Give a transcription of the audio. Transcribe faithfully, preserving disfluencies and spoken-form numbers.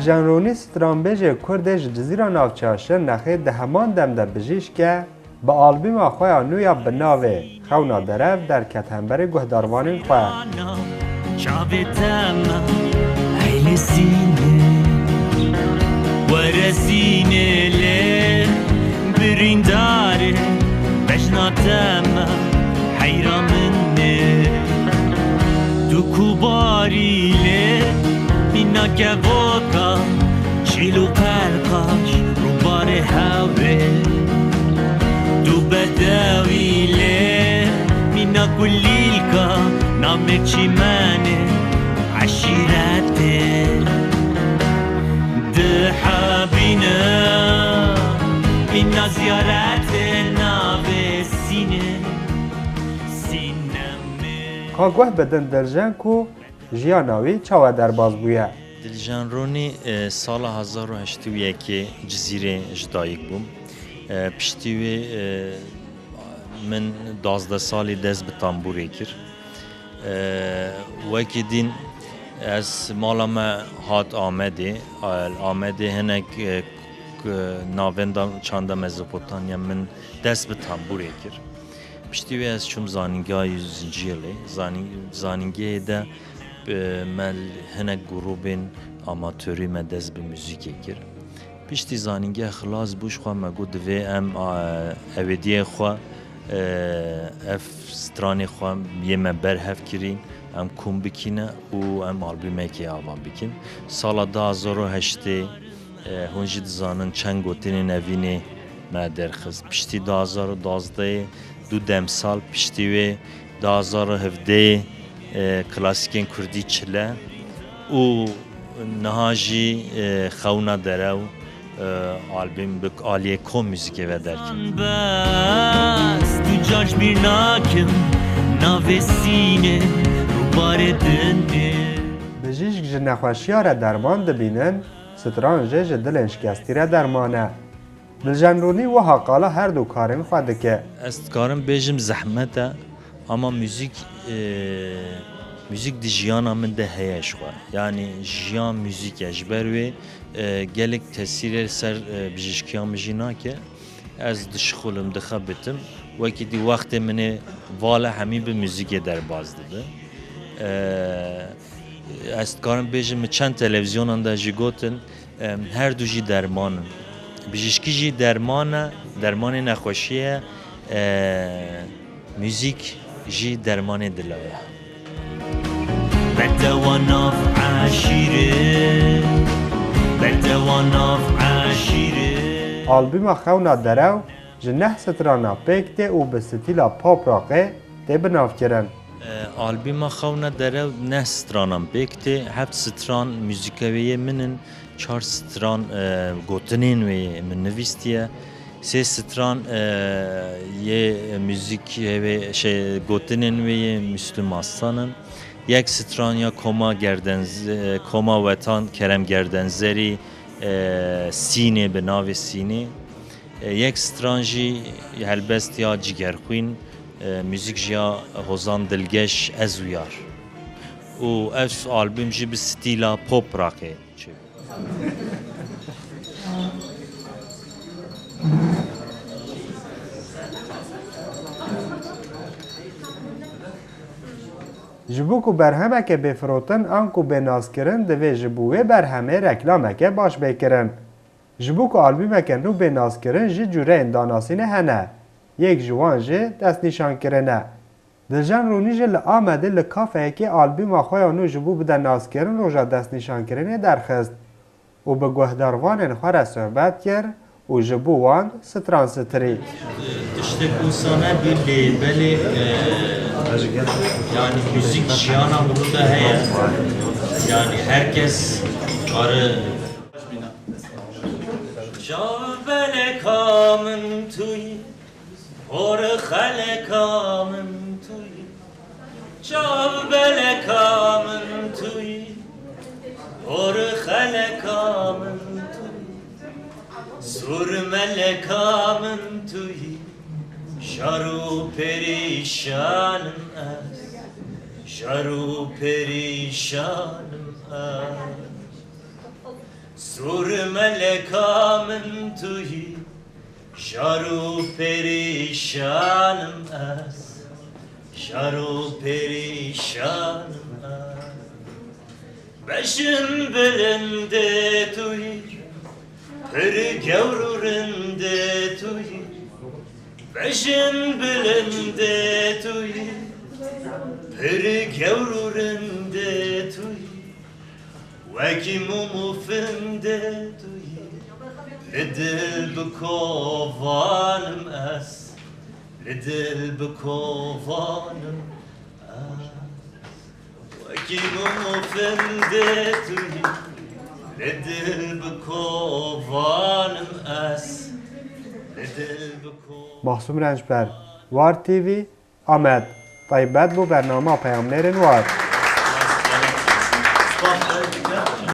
Diljen Rûnî stranbêjê Kurdê ji Cizîra Navçeya Şirnexê di heman dem de bijîşk e, bi albûma xwe ya nû ya bi navê Xewna Derev derket hemberî guhdarvanên xwe. Çavê te me eylê sîne, were sîne lê birîndar e, bejna te me heyra min e. Tu ku barî lê mîna kevoka, çîl û qelqaş rûbarê hewê. Tu bedewî lê mîna kulîlka, namê çîmenê eşîretê. Dihebîne mîna ziyaretê navê sînê, sînemê. Ka guh bidin Diljen ku jiyana wî çawa derbas bûye. Diljen Rûnî, e, sala hezar û heştê û yekê Cizîrê ji dayik bûm. E, piştî wê, e, min duwazdeh salî dest bi tambûrê kir. E, wekî din ez mala me hat Amedê. Amedê hinek, e, k-, navenda çanda Mezopotamya min dest bi tambûrê kir. Piştî wê ez çûm zanîngeha Zinciyelê. Zanî-, zanîngehê de, e, me hinek grûbên amatorî me dest bi muzîkê kir. Piştî zanîngeh xilas bû, ji xwe me got divê em, a, ewêdiyê xwe, e, ev stranê xwe yê me berhev kirîn, em kom bikîne û em albûmekê ava bikin. Sala du hazar û heştê, e, hûn jî dizanin çend gotinên evînê me derxist. Piştî du hazar û duwazdehê du demsal, piştî wê du hazar û hevdehê, e, klasîkên kurdî çile û niha jî, e, Xewna Derew, e, albûm bi aliyê kom muzîkê ve derket. Bes tu car ji bîr nakim, navê sînê rûbarê din e. Bijîşk ji nexweşiya re derman dibînin, stran jî ji dilên şikestî re derman e. Diljen Rûnî wiha qala her du karên xwe dike. Ez dikarim bêjim zehmet e, ama muzîk, e, muzîk di jiyana min de heye ji xwe. Yanî jiyan muzîk e. Ji ber wê, e, gelek tesîrê ser, e, bijîşkiya min jî nake. Ez dişixulim, dixebitim. Wekî dî wextê min ê vala hemî bi muzîkê derbas dibe. E, ez dikarim bêjim, min çend televîzyonan de jî gotin, Em, her du jî derman in. Bijîşkî jî derman e, dermanê nexweşî ye, e, muzîk jî dermanê dila ye. Bedewa nav eşîrê, bedewa nav eşîrê. Albûma Xewna Derew ji neh strana pêk tê û bi stîla pop rockê tê binavkirin. E, albûma Xewna Derew neh stranan pêk tê, heft stran muzîka wê yê min in, çar stran, e, gotinên wê yê min nivîstiye, sê stran, e, yê muzîkê wê, şey, gotinên wê yê Müslüm Aslan in, yek stran ya Koma Gerdenz-, e, Koma Wetan Kerem Gerdenzerî, e, Sînê, bi navê Sînê. E, yek stran jî helbest ya Cigerxwîn, e, muzîk jî ya Hozan Dilgeş, Ez Uyar. Û ev albûm jî bi stîla pop rockê çêbû. Ji bo ku berhemeke bê firotin an ku bê naskirin, divê ji bo wê berhemê reklameke baş bê kirin. Ji bo ku albûmeke nû bê naskirin jî cûreyên danasînê hene. Yek ji wan jî destnîşankirin e. Diljen Rûnî jî li Amedê li kafeyekê albûma xwe ya nû ji bo bide naskirin roja destnîşankirinê derxist û bi guhdarvanên xwe re sohbet kir û ji bo wan stran stirî. Tiştek wisa nebû lê belê, e, yanî muzîk jiyana mirov de heye. Yanî her kes kare. Çav beleka min tu yî, hor xeleka min tu yî. Çav beleka min tu yî, hor xeleka min tu yî. Sûr meleka min tu yî, şar û perîşan im ez, şar û perîşan im ez. Sor meleka min tu yî, şar û perîşan im ez, şar û perîşan im ez. Beşin bilindê tu yî, pir gewr û rindê tu yî. Beşin bilindê tu yî, pir gewr û rindê tu yî. Wekî mûm û findê tu yî, li dil bi kovan im ez, li dil bi kovan im ez. Wekî mûm û findê tu yî, li dil bi kovan im ez, li dil bi kovan. Mahsûm Rençber, War T V, Amed. Taybet bo bernama Peyamnêrên War.